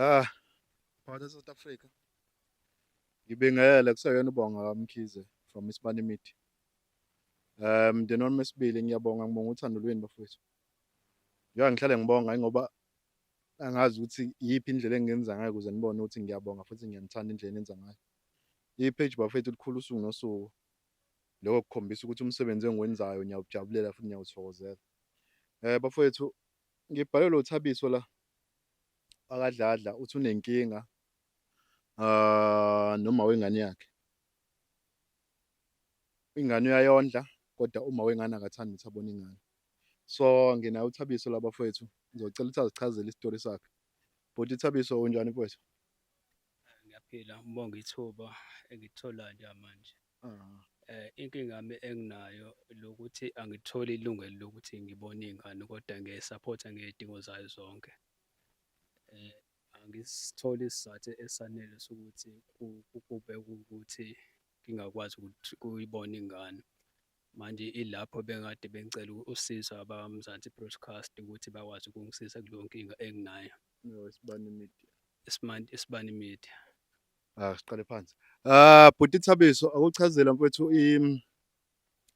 Ah, phakathi e-South Africa. Ngibingelele kuseyena uBonga kaMkhize from Isibani Media. Mndeni wami wesibili ngiyabonga, ngibonga uthando lwenu bafowethu. Njengoba ngihlale ngibonga ingoba angazi ukuthi iyiphi indlela engingenza ngayo ukuze nibone ukuthi ngiyabonga futhi ngiyanithanda indlela enenza ngayo. I-page bafethu likhulu usuku nosuku. Lokho kukhombisa ukuthi umsebenzi engiwenzayo ngiyawujabulela futhi ngiyawuthokozela. Bafowethu, ngibhalelwe uThabiso la akaDladla uthi unenkinga noma wengane yakhe. Ingane uyayondla kodwa uma wengane akathandi ukuthi abone ingane. So nginaye uThabiso la bafowethu, ngizocela ukuthi azichazele isitori sakhe. Bhuti Thabiso, unjani mfowethu? Ngiyaphila, ngibonga ithuba engilitholayo njengamanje. Inkinga yami enginayo lokuthi angitholi ilungelo lokuthi ngibone iy'ngane kodwa ngiyayisaphotha ngey'dingo zayo zonke. Angisitholi isizathu esanele sokuthi kube kuwukuthi ngingakwazi ukuthi kuyibona ingane. Manje ilapho bengikade bengicela usizo abaMzansi Broadcast ukuthi bakwazi ukungisiza kuleyo nkinga enginayo. Isibani Media. Isibani Media. Ah, siqale phansi. Ah, bhuti Thabiso, akuchazela mfowethu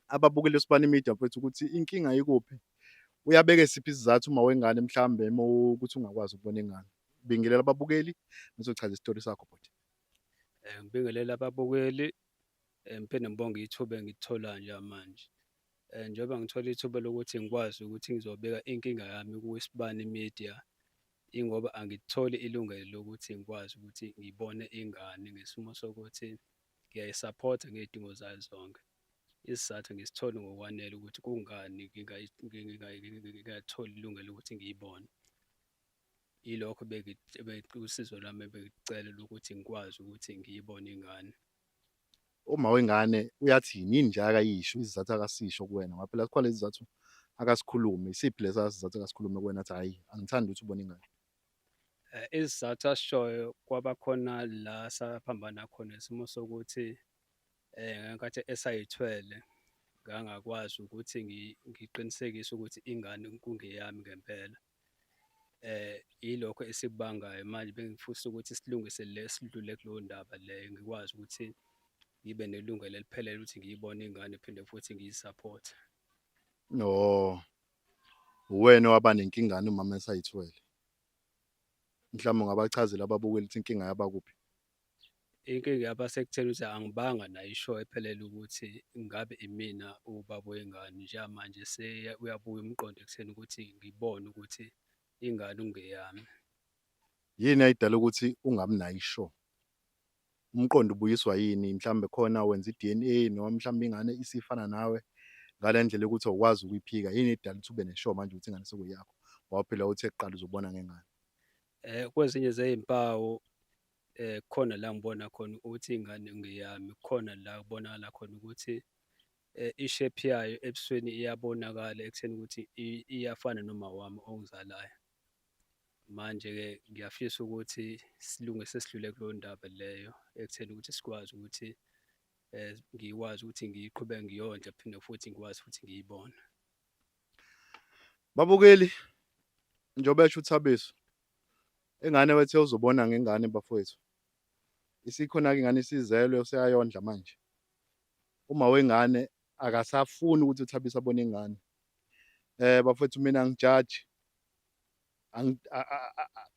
ababukeli Isibani Media mfowethu ukuthi inkinga ikuphi. Uyabeke siphi isizathu uma wengane mhlambe uma ukuthi ungakwazi ukubona ingane. Bingelela ababukeli bese uchaza isitori sakho bhuti. Ngibingelele ababukeli, ngiphinde ngibonge ithuba engilitholayo njengamanje. Njengoba ngithole ithuba lokuthi ngikwazi ukuthi ngizobeka inkinga yami ku-Isibani Media, ingoba angitholi ilungelo lokuthi ngikwazi ukuthi ngibone ingane ngesimo sokuthi ngiyayisaphotha ngey'dingo zayo zonke. Isizathu angisitholi ngokwanele ukuthi kungani ngingatholi ilungelo lokuthi ngiyibone. Yilokho usizo lwami ebengikucela lokuthi ngikwazi ukuthi ngiyibone ingane. Uma wengane uyathini yini nje akayisho isizathu akasisho kuwena ngoba phela kukhona isizathu akasikhulume isiphi lesa sizathu akasikhulume kuwena athi hhayi angithandi ukuthi ubone ingane. Isizathu asishoyo kwaba khona la saphambana khona isimo sokuthi ngenkathi esayithwele ngangakwazi ukuthi ngiqinisekise ukuthi ingane kungeyami ngempela. Yilokho esikubangayo manje bengifisa ukuthi silungise le sidlule kuleyo ndaba leyo ngikwazi ukuthi ngibe nelungelo eliphelele ukuthi ngiyibone ingane phinde futhi ngiyisaphothe. No, uwena owaba nenkingane umama esayithwele. Mhlawumbe ungabachazela ababukeli ukuthi inkinga yaba kuphi. Inkinga yaba sekutheni ukuthi angibanga nayo ishow ephelele ukuthi ngabe imina ubaba wengane. Njengamanje uyabuya umqondo ekutheni ukuthi ngibone ukuthi ingane ungeyami. Yini eyayidala ukuthi ungabi nayo ishow? Umqondo ubuyiswa yini? Mhlawumbe khona wenza i-D_N_A noma mhlawumbe ingane isifana nawe ngale ndlela yokuthi awukwazi ukuyiphika. Yini edala ukuthi ube ne-sure manje ukuthi ingane sekuyeyakho? Ngoba phela uthe kuqala uzobona ngengane. Kwezinye zey'mpawu kukhona la ngibona khona ukuthi ingane ngeyami, kukhona la kubonakala khona ukuthi i-shape yayo ebusweni iyabonakala ekutheni ukuthi iyafana noma wami ongizalayo. Manje-ke ngiyafisa ukuthi silungise sidlule kuleyo ndaba leyo ekutheni ukuthi sikwazi ukuthi ngikwazi ukuthi ngiyiqhubeke ngiyondle phinde futhi ngikwazi futhi ngiyibone. Babukeli, njengoba esho uThabiso, ingane wethe uzobona ngengane bafowethu. Isikhona-ke ingane isizelwe useyayondla manje. Uma wengane akasafuni ukuthi uThabiso abone ingane. Bafowethu mina angijaji.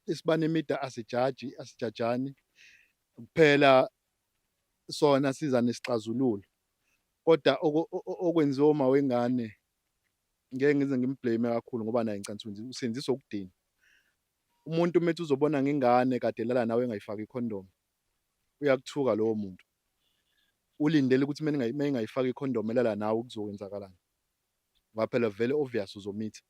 Isibani Media asijaji, asijajani. Kuphela sona siza nesixazululo. Kodwa okwenziwa uma wengane ngeke ngize ngimblame kakhulu ngoba naye ngicabanga ukuthi usenziswa ukudina. Umuntu uma ethi uzobona ngengane kade elala nawe engayifaki ikhondomu, uyakuthuka lowo muntu. Ulindele ukuthi uma engayifaki ikhondomu elala nawe kuzokwenzakalani? Ngoba phela vele obvious uzomitha.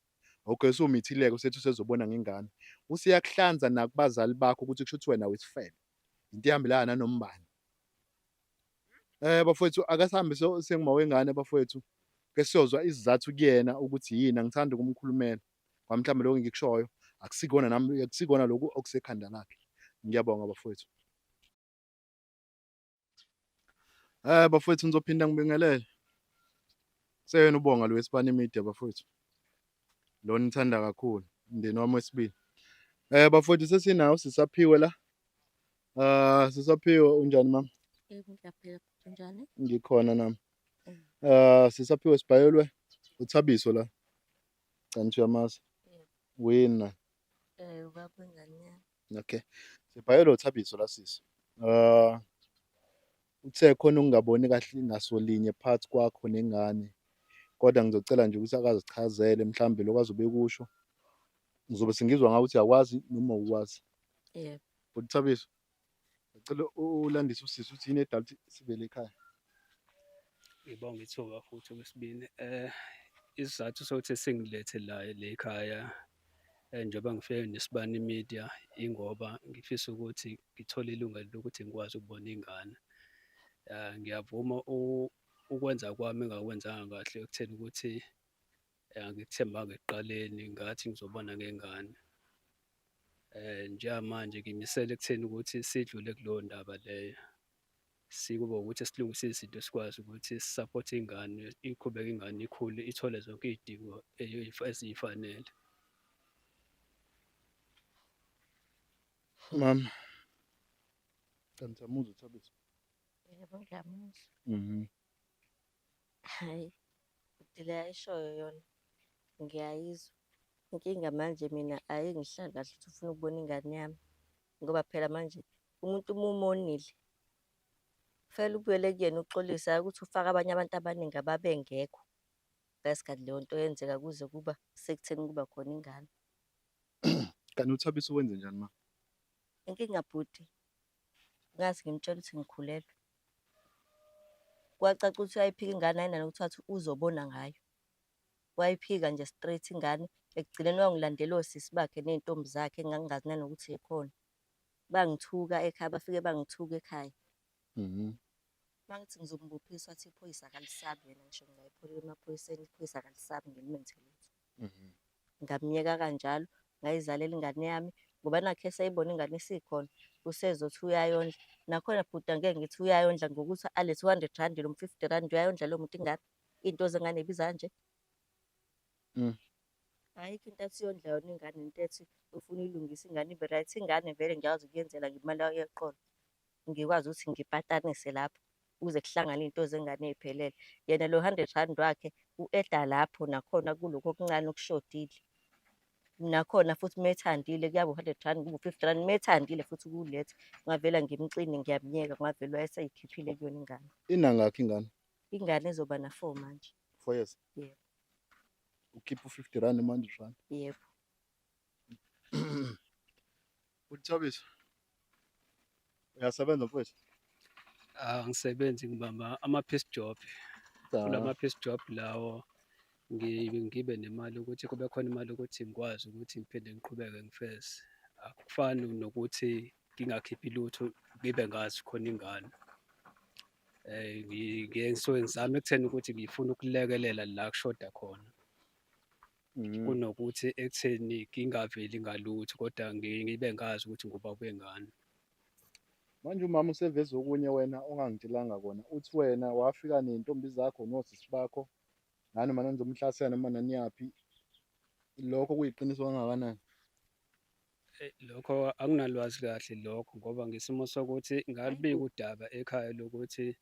Okay, usumithile-ke usethi usezobona ngengane. Useyakuhlanza nakubazali bakho ukuthi kusho ukuthi wena wisifebe. Into ehambelana nanombani. Bafowethu ake sihambe senguma wengane bafowethu. Ke siyozwa isizathu kuyena ukuthi yini, angithandi ukumkhulumela. Ngoba mhlawumbe lokho engikushoyo akusikona nami akusikona lokhu okusekhanda lakhe. Ngiyabonga bafowethu. Bafowethu ngizophinda ngibingelele. Seyena uBonga lo weSibani Media bafowethu. Lo nithanda kakhulu, umndeni wami wesibili. Bafowethu sesinawo sisaphiwe la. Sisaphiwe unjani mama? Yebo, ngiyaphila bhuti, unjani? Ngikhona nami. Sisaphiwe sibhayelwe uThabiso la. Kanti uyamazi? Yebo. Wina. Ubaba wengane yami. Okay. Sibhayelwe uThabiso la sisi. Uthe khona ukungaboni kahle ngasolinye phakathi kwakho nengane. Kodwa ngizocela nje ukuthi akazichazele mhlambe lokho azobe kusho. Ngizobe sengizwa ngawe ukuthi uyakwazi noma awukwazi. Yebo. Bhuti Thabiso, ngicela ulandise usisi ukuthi yini edala ukuthi sibe la ekhaya. Ngibonga ithuba futhi okwesibili. Isizathu sokuthi singilethe la le ekhaya njengoba ngifike neSibani Media ingoba ngifisa ukuthi ngithole ilungelo lokuthi ngikwazi ukubona ingane. Ngiyavuma ukwenza kwami engakwenzanga kahle ekutheni ukuthi angikuthembanga ekuqaleni ngathi ngizobona ngengane. Njengamanje ngimisele ekutheni ukuthi sidlule kuleyo ndaba leyo. Sikube ukuthi silungise izinto sikwazi ukuthi sisaphothe ingane, iqhubeke ingane ikhule ithole zonke iy'dingo eziyifanele. Mama, kanti uyamuzwa uThabiso? Yebo, ngiyamuzwa. Hhayi, bhuti le ayishoyo yona ngiyayizwa. Inkinga manje mina ayingihlali kahle ukuthi ufuna ukubona ingane yami ngoba phela manje umuntu uma umonile kufanele ubuyele kuyena uxolise, hhayi ukuthi ufake abanye abantu abaningi ababengekho ngalesi leyo nto yenzeka kuze kuba sekutheni kuba khona ingane. Kanti uThabiso wenze njani ma? Inkinga bhuti, ngaze ngimtshele ukuthi ngikhulelwe. Kwacaca ukuthi uyayiphika ingane ayinanokuthi wathi uzobona ngayo. Wayiphika nje straight ingane, ekugcineni wangilandela osisi bakhe ney'ntombi zakhe engangingazi nanokuthi y'khona. Bangithuka ekhaya, bafike bangithuka ekhaya. Uma ngithi ngizombophisa wathi iphoyisa akalisabi yena ngisho ngingayipholela emaphoyiseni iphoyisa akalisabi ngilimenze lutho. Ngamyeka kanjalo, ngayizalela ingane yami ngoba nakhu eseyibona ingane isikhona usezothi uyayondla. Nakhona bhuti angeke ngithi uyayondla ngokuthi alethe u-hundred rand noma u-fifty rand uyayondla lowo muntu ingane. Iy'nto zengane y'biza kanje. Ayikho into athi uyondla yona ingane into ethi ufuna uyilungise ingane ibe right. Ingane vele ngiyakwazi ukuyenzela ngemali yeqolo. Ngikwazi ukuthi ngipatanise lapho ukuze kuhlangane iy'nto zengane ey'phelele. Yena lo hundred rand wakhe u-eda lapho nakhona kulokhu okuncane okushodile. Nakhona futhi uma ethandile kuyaba u-hundred rand kube u-fifty rand, uma ethandile futhi ukuwuletha ngavela ngimxine ngiyamyeka ngavele wayeseyikhiphile kuyona ingane. Inangakhi ingane? Ingane izoba na-four manje. 4 years. Yebo. Ukhipha u-50 rand noma 100 rand. Yebo. Bhuti Thabiso, uyasebenza mfowethu? Angisebenzi, ngibamba ama-piece job. Kulama piece job lawo ngibe nemali ukuthi kube khona imali ukuthi ngikwazi ukuthi ngiphinde ngiqhubeke ngifeze. Akufani nokuthi ngingakhiphi lutho ngibe ngazi khona ingane. Ngisuke ngizame ekutheni ukuthi ngifuna ukulekelela la kushoda khona. Kunokuthi ekutheni ngingaveli ngalutho kodwa ngibe ngazi ukuthi ngubaba wengane. Manje umama useveze okunye wena ongangitshelanga kona. Uthi wena wafika ney'ntombi zakho nosisi bakho nanoma nanizomhlasela noma naniyaphi. Lokho kuyiqiniso kangakanani? Lokho anginalwazi kahle lokho ngoba ngesimo sokuthi ngalubika udaba ekhaya lokuthi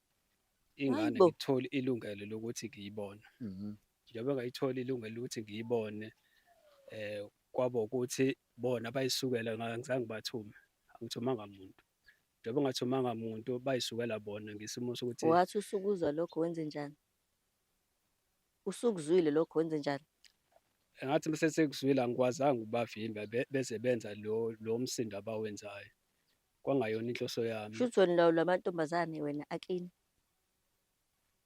ingane Hayibo. ngithole ilungelo lokuthi ngiyibone. Njengoba ngayithola ilungelo lokuthi ngiyibone, kwaba ukuthi bona bayisukela angizange ngibathume, angithumanga muntu. Njengoba ngingathumanga muntu bayisukela bona ngesimo sokuthi Wathi usukuzwa lokho wenzenjani? Usukuzwile lokho wenzenjani? Ngathi mase sekuzwile angikwazanga ukubavimba beze benza lo msindo abawenzayo. Kwangayona inhloso yami. Shuthi wena ulawula amantombazane wena akini.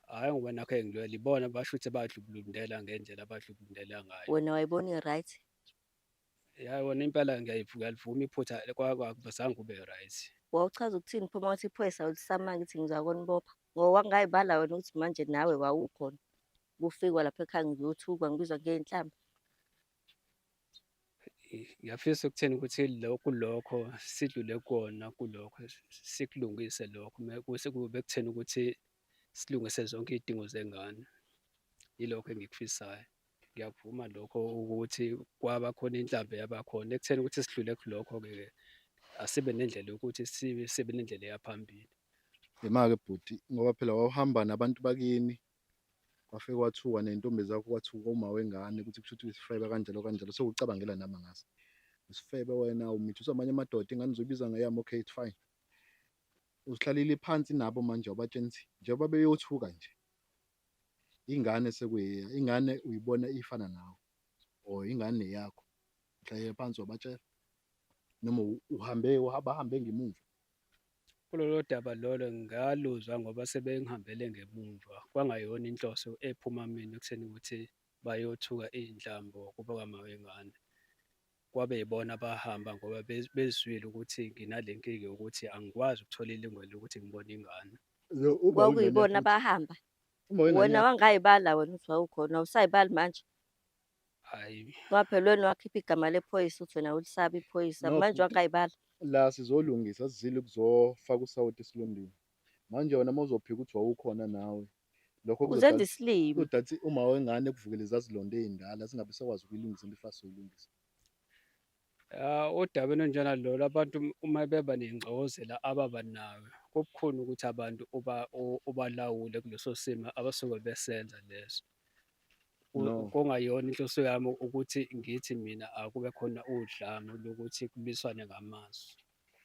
Hhayi ngoba nakho engilwela ibona basho ukuthi badlubulundela ngendlela abadlubulundela ngayo. Wena wayibona i-right? Ya wona impela ngiyalivuma iphutha akuzange kube right. Wawuchaza ukuthini pho uma uthi iphoyisa ulisamanga ngithi ngizakonibopha? Ngoba wangayibala wena ukuthi manje nawe wawukhona. Kufikwa lapha ekhaya ngiyothukwa ngibizwa ngey'nhlamba. Ngiyafisa ukuthini ukuthi lokhu lokho sidlule kukona kulokho sikulungise lokho kube ekutheni ukuthi silungise zonke iy'dingo zengane. Yilokho engikufisayo. Ngiyakuvuma lokho ukuthi kwaba khona inhlambi eyabakhona ekutheni ukuthi sidlule kulokho-ke asibe nendlela yokuthi sibe nendlela eya phambili. Ima-ke bhuti, ngoba phela wawuhamba nabantu bakini, kwafike kwathuka ney'ntombi zakho, kwathuka uma wengane ukuthi kushuthi uyisifebe kanjalo kanjalo. Sewucabangela nami angazi. Isifebe wena umithiswa amanye amadoda, ingane uzoyibiza ngeyami, okay it's fine. Usihlalile phansi nabo manje wabatshela ukuthi njengoba beyothuka nje, ingane ingane uyibona ifana nawe or ingane eyakho. Uhlalile phansi wabatshela noma uhambe bahambe ngemuva? Kulolo daba lolo ngaluzwa ngoba sebengihambele ngemumva, kwangayona inhloso ephuma kumina ekutheni ukuthi bayothuka iy'nhlambo kubo kamawengane. Kwabe yibona abahamba ngoba bezwile ukuthi nginale nkinga yokuthi angikwazi ukuthola ilungelo lokuthi ngibone ingane. Uma wengane Kwakuyibona yakho uthi abahamba. uma wengane Wena yakho wangayibala wena uthi wawukhona, awusayibali manje. Hhayi. Ngoba phela wena wakhipha igama lephoyisa uthi wena awulisabi iphoyisa, No manje bhuti, wangayibala. la sizolungisa, asizile ukuzofaka usawoti esilondeni. Manje wena uma uzophika ukuthi wawukhona nawe, lokho Uzenza kuzodala isilima. kuzodala ukuthi uma wengane kuvukele zazilonda ey'ndala singabe sakwazi ukuyilungisa into efuna soyilungisa. Ya, odabeni olunjengalolu abantu uma beba nengxokozela ababa nayo, kubukhuni ukuthi abantu ubalawule kuleso simo abasuke besenza leso. No. Kungayona inhloso yami ukuthi ngithi mina akube khona udlame lokuthi kulwiswane ngamazwi.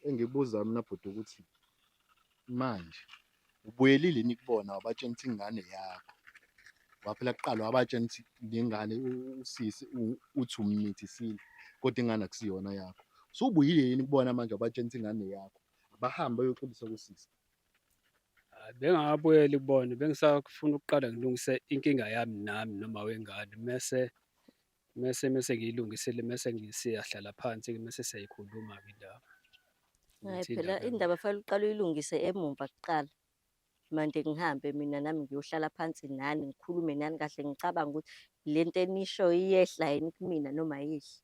Engikubuzayo mina bhuti ukuthi manje ubuyelile yini kubona wabatshela ukuthi ingane yakho? Ngoba phela kuqala wabatshela ukuthi le ngane usisi uthi ummithisile kodwa ingane akusiyona yakho. Usubuyile yini kubona manje wabatshela ukuthi ingane yakho? Abahambe bayoxolisa kusisi. Hhayi, bengingakabuyeli kubona, bengisafuna ukuqala ngilungise inkinga yami nami noma wengane mese ngiyilungisile mese siyahlala phansi-ke mese siyayikhuluma-ke indaba. Hhayi Ukuthi phela indaba yami. Indaba fanele uqale uyilungise emumva kuqala. Mande ngihambe mina nami ngiyohlala phansi nani, ngikhulume nani kahle, ngicabange ukuthi le nto enishoyo iyehla yini kumina noma ayehli.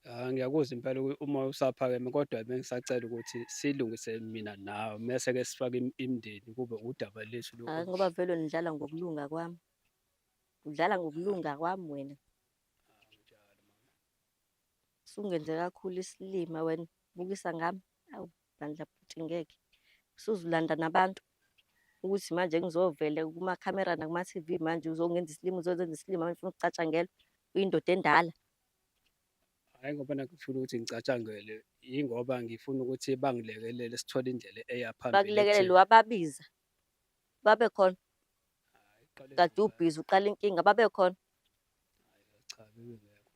Ah, ngiyakuzwa impela umoya usaphakeme kodwa bengisacela ukuthi siyilungise mina nawe mese-ke sifake imindeni kube udaba lethu Hhayi ngoba vele wena udlala ngokulunga kwami. Udlala ngokulunga kwami wena. Usungenze kakhulu isilima wena, bukisa ngami. Awu bandla bhuti ngeke. Usuzulanda nabantu ukuthi manje ngizovela kumakhamera nakuma-T_V manje uzongenza isilima, uzozenza isilima manje ufuna ukucatshangelwa. Uyindoda endala. Hhayi ngoba nakhu ngifuna ukuthi ngicatshangelwe, yingoba ngifuna ukuthi bangilekelele sithole indlela eya phambili Bakulekelele ekutheni. wababiza. Babe khona. Hhayi, ekuqaleni Kade ngqa. ubhizi uqala inkinga, babe khona. Hhayi cha, bebengekho.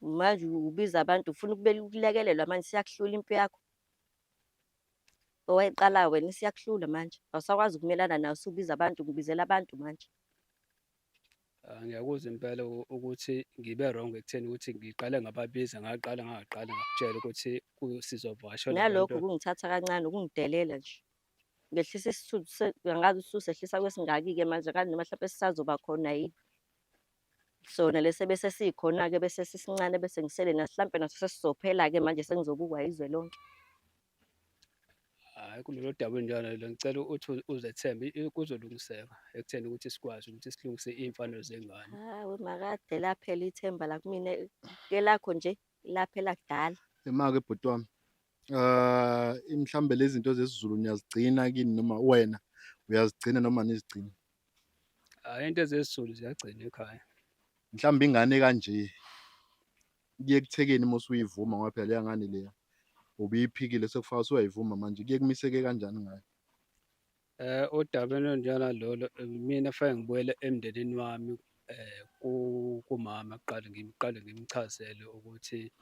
Manje ubiza abantu ufuna ukulekelelwa manje isiyakuhlula impi yakho. Owayiqala wena isiyakuhlula manje. Awusakwazi ukumelana nayo, usubiza abantu, ngibizela abantu manje. Ah, ngiyakuzwa impela ukuthi ngibe wrong ekutheni ukuthi ngiqale ngababiza, ngaqala ngaqala ngakutshela ukuthi sizovakashelwa Nalokho abantu. kungithatha kancane, ukungidelela nje. Ngehlisa isithunzi, angazi ukuthi ususehlisa kwesingaki-ke manje, angazi noma hlampe sisazoba khona yini. Sona lesi ebese sikhona-ke bese sisincane bese ngisele naso, hlampe naso sesizophela-ke manje sengizobukwa izwe lonke. Hhayi, kulolu daba olunjalo lelo ngicela ukuthi uzethembe kuzolungiseka ekutheni ukuthi sikwazi ukuthi silungise iy'mfanelo zengane. Hawu makade laphela ithemba la kumina, elakho nje laphela kudala. Ema-ke bhuti wami, mhlambe lezi zinto zesiZulu niyazigcina kini noma wena uyazigcina noma anizigcini? Hhayi, into zesiZulu ziyagcinwa ekhaya. Mhlawumbe ingane kanje kuye kuthekeni uma usuyivuma, ngoba phela leya ngane leya ubuyiphikile sekufaka usuyayivuma manje, kuye kumiseke kanjani ngayo? Odabeni olunjengalolo mina fanele ngibuyele emndenini wami kumama kuqala ngiqale ngimchazele ukuthi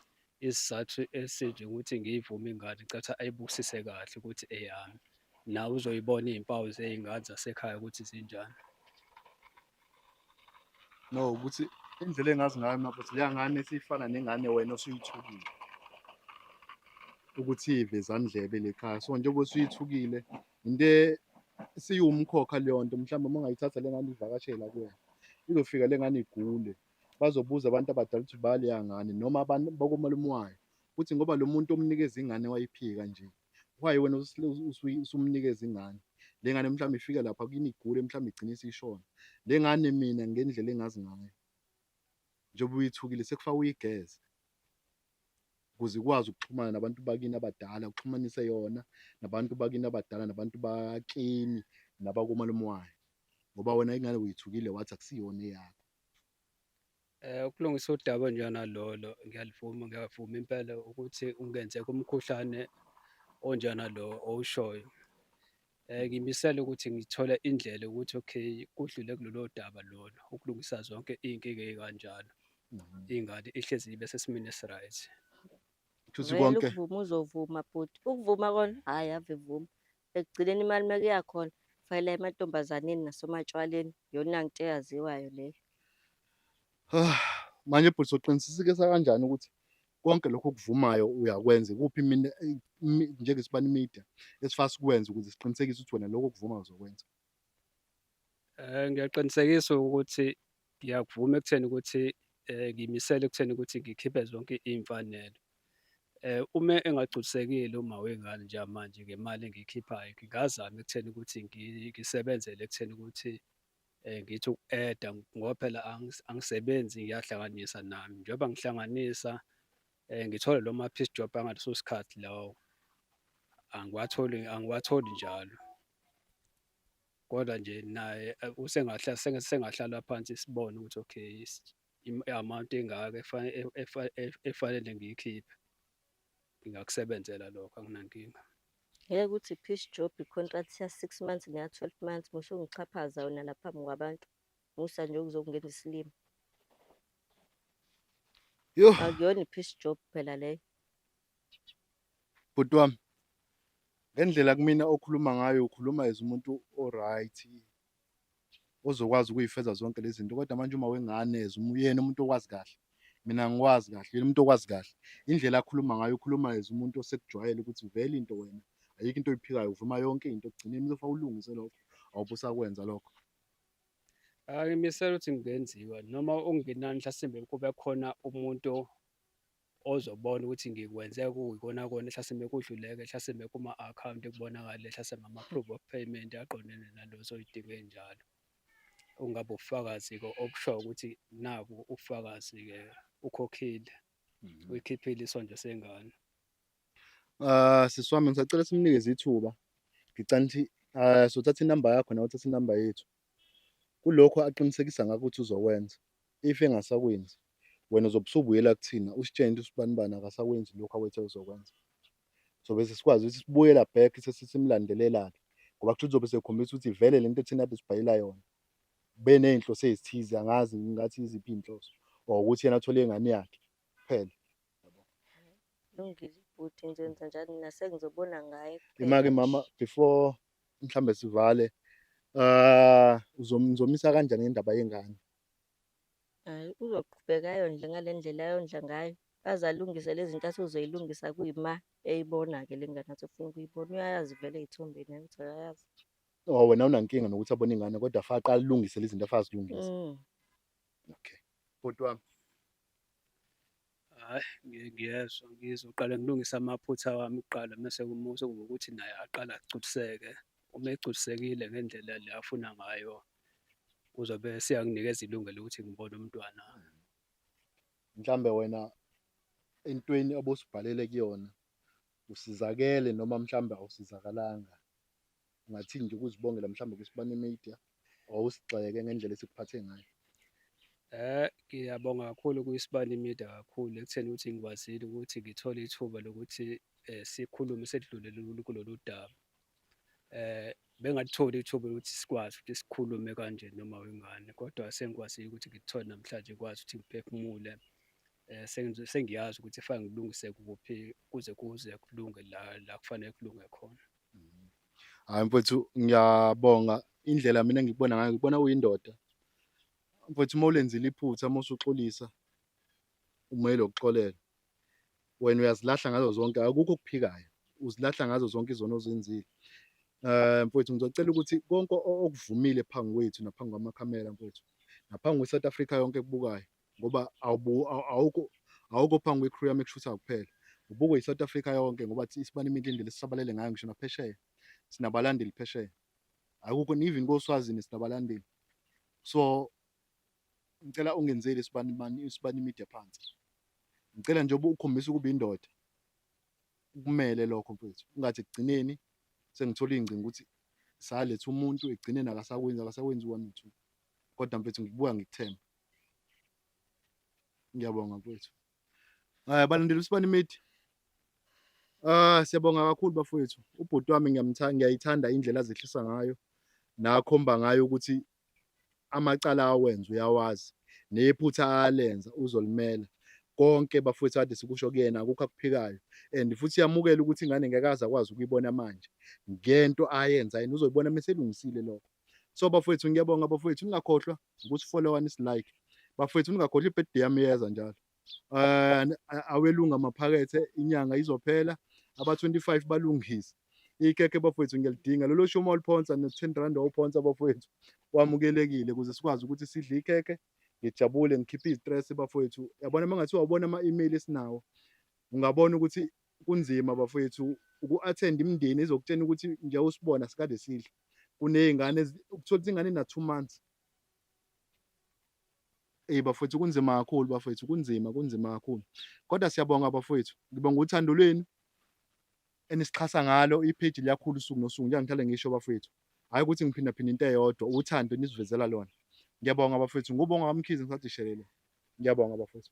isizathu esinje ukuthi ngiyivume ingane ngicela ayibukisise kahle ukuthi eyami. Nawe uzoyibona iy'mpawu zey'ngane zasekhaya ukuthi zinjani. No, ukuthi indlela engazi ngayo mina futhi leya ngane esifana nengane wena osuyithukile ukuthi iyivezandlebe le khaya. So njengoba usuyithukile into esiwumkhokha leyo nto, mhlawumbe uma ungayithatha le ngane ivakashela kuwena, izofika le ngane igule, bazobuza abantu abadala ukuthi baleya ngane noma abantu bakomalume wayo ukuthi ngoba lo muntu omnikeza ingane wayiphika nje, why wena usumnikeza ingane? Le ngane mhlawumbe ifika lapha kini igule, mhlawumbe igcine isishona. Le ngane mina ngendlela engazi ngayo, njengoba uyithukile sekufake uyigeze ukuze ikwazi ukuxhumana nabantu bakini abadala, uxhumanise yona nabantu bakini abadala nabantu bakini nabakomalume wayo, ngoba wena ingane uyithukile wathi akusiyona eyakho. Ukulungisa udaba olunjengalolo ngiyalivuma, ngiyavuma impela ukuthi kungenzeka umkhuhlane onjengalo owushoyo. Ngimisele ukuthi ngithole indlela yokuthi okay, kudlule kulolo daba lolo ukulungisa zonke iy'nkinga ey'kanjalo. Iy'ngane ihlezi ibe sesimeni esi-right. Kushuthi Vele konke ukuvuma uzovuma bhuti, ukuvuma kona hhayi ave evuma. Ekugcineni imali uma kuya khona fakela emantombazaneni nasematshwaleni, iyona nto eyaziwayo leyo. Manje bhuti soqinisekisa kanjani ukuthi konke lokho okuvumayo uyakwenza? Ikuphi mina njengeSibani Media esifaka sikwenze ukuze siqinisekise ukuthi wena lokho okuvumayo uzokwenza? Ngiyaqinisekisa ukuthi ngiyakuvuma ekutheni ukuthi ngiyimisele ekutheni ukuthi ngikhiphe zonke iy'mfanelo. Uma engagculisekile uma wengane njengamanje ngemali engiyikhiphayo, ngingazama ekutheni ukuthi ngisebenzele ekutheni ukuthi ngithi uku-add-a ngoba phela angisebenzi ngiyahlanganisa nami. Njengoba ngihlanganisa ngithole loo ma-piece job angaleso sikhathi lawo, angiwatholi angiwatholi njalo. Kodwa nje naye sengahlala phansi sibone ukuthi okay i-amount engaka efanele ngiyikhiphe. Ngingakusebenzela lokho anginankinga. Ngeke uthi i-piece job, i-contract ya-six months neya-twelve months, musungixhaphaza wena la phambi kwabantu. Musa nje ukuzokungenza isilima. Yoh. Akuyona i-piece job phela leyo. Bhuti wami, ngendlela kumina okhuluma ngayo ukhuluma as umuntu o-right, ozokwazi ukuyifeza zonke lezi zinto, kodwa manje uma wengane as uyena umuntu okwazi kahle, mina angikwazi kahle, uyena umuntu okwazi kahle. Indlela akhuluma ngayo ukhuluma as umuntu osekujwayele ukuthi vele into wena ayikho into oyiphikayo, uvuma yonke into ekugcineni uzofa ulungise lokho awube usakwenza lokho. Angimisela ukuthi kungenziwa noma okungenani mhlasimbe kube khona umuntu ozobona ukuthi ngikwenze kuyikona kona hlasimbe kudluleke hlasimbe kuma-akhawunti kubonakale hlasimbe ama-proof of payment aqondene nalezo y'dingo ey'njalo. Okungaba ubufakazi-ke obushoyo ukuthi naku ubufakazi-ke ukhokhile, uyikhiphile isondlo sengane. Sisi wami ngisacela simnikeze ithuba. Ngicela ukuthi sothatha inamba yakho nawe uthathe inamba yethu. Kulokho aqinisekisa ngakho ukuthi uzokwenza. If engasakwenzi, wena uzobe usubuyela kuthina usitshele ukuthi usibanibani akasakwenzi lokhu awethe uzokwenza. Sobe sesikwazi ukuthi sibuyela back sesisimlandelela-ke ngoba kushuthi uzobe sekhombisa ukuthi vele lento thina besibhalela yona beney'nhloso ezithize, angazi ngingathi iziphi iy'nhloso or ukuthi yena athole ingane yakhe kuphela. Lungile bhuti, ngizoyenza njani mina sengizobona ngaye kuphela Ima-ke nje. mama before mhlambe sivale, uzomisa kanjani ngendaba yengane? Hhayi, uzoqhubeka ayondle ngale ndlela ayondla ngayo, aze alungise le zinto athi uzoyilungisa kuyima eyibona-ke le ngane athi ufuna ukuyibona. Uyayazi vele ey'thombeni angithi akayazi. Oh, wena awunankinga nokuthi abone ingane kodwa afake aqale alungise lezi zinto afake azilungise. Okay. Bhuti wami. Hhayi, ngiyezwa ngizoqale ngilungise amaphutha wami kuqala mese sekuba ukuthi naye aqale agculiseke. Uma egculisekile ngendlela le afuna ngayo, uzobe eseyanginikeza ilungelo lokuthi ngibone umntwana. Mhlambe wena entweni obusibhalele kuyona usizakele noma mhlambe awusizakalanga, ungathini nje ukuzibongela mhlambe kwiSibani Media or usigxeke ngendlela esikuphathe ngayo? Ngiyabonga kakhulu kwiSibani Media kakhulu ekutheni ukuthi ngikwazile ukuthi ngithole ithuba lokuthi sikhulume sedlule kulolu daba. Bengalitholi ithuba lokuthi sikwazi ukuthi sikhulume kanje noma wengane, kodwa sengikwazile ukuthi ngikuthole namhlanje ngikwazi ukuthi ngiphefumule. Sengiyazi ukuthi kufanele ngilungise kuphi kuze kuze kulunge la la kufanele kulunge khona. Hhayi mfowethu, ngiyabonga indlela mina engikubona ngayo, ngikubona uyindoda. Mfowethu uma ulenzile iphutha uma usuxolisa umele ukuxolela. Wena uyazilahla ngazo zonke, akukho okuphikayo, uzilahla ngazo zonke izono ozenzile. Mfowethu ngizocela ukuthi konke okuvumile phambi kwethu naphambi kwamakhamera mfowethu, naphambi kwe-South Africa yonke ekubukayo, ngoba awukho awukho phambi kwe-crew yami ekushutha kuphela, ubukwe i-South Africa yonke ngoba iSibani Media indlela esisabalele ngayo ngisho naphesheya, sinabalandeli phesheya. Akukho even koSwazini sinabalandeli. So ngicela ungenzeli isibani bani isibani media phansi. Ngicela njengoba ukhombisa ukuba indoda kumele lokho mfethu ungathi ekugcineni sengithola iy'ngcingo ukuthi saletha umuntu ekugcineni akasakwenzi akasakwenzi u-one no-two kodwa mfethu ngikubuka ngikuthemba. Ngiyabonga mfethu. Balandeli uSibani Media. Ah siyabonga kakhulu bafowethu. Ubhuti wami ngiyamthanda ngiyayithanda indlela azehlisa ngayo nakhomba ngayo ukuthi amacala awenza uyawazi nephutha alenza uzolimela. Konke bafowethu kade sikusho kuyena akukho akuphikayo and futhi yamukela ukuthi ingane ngeke aze akwazi ukuyibona manje ngento ayenza yena uzoyibona meselungisile lokho. So bafowethu ngiyabonga bafowethu ningakhohlwa ukusifollowa nisilike. Bafowethu ningakhohlwa i-birthday yami iyeza njalo. Awelunga amaphakethe inyanga izophela aba-25 balungise ikhekhe bafowethu ngiyalidinga lolo shumi waliphonsa no-10 rand wawuphonsa bafowethu wamukelekile ukuze sikwazi ukuthi sidle ikhekhe ngijabule ngikhiphe izitress bafowethu yabona uma ngathiwa wabona ama-email esinawo ungabona ukuthi kunzima bafowethu uku-attend imindeni ezokutshena ukuthi nje usibona sikade sidla kuney'ngane ukuthola ukuthi ingane ina-2 months. Eyi bafowethu kunzima kakhulu bafowethu kunzima kunzima kakhulu kodwa siyabonga bafowethu ngibonga uthando lwenu enisixhasa ngalo ipage liyakhula usuku nosuku njengoba ngihlale ngisho bafowethu hhayi ukuthi ngiphindaphinda into eyodwa uthando nisivezela lona ngiyabonga bafowethu ngubonga kaMkhize ngisathi shelele ngiyabonga bafowethu.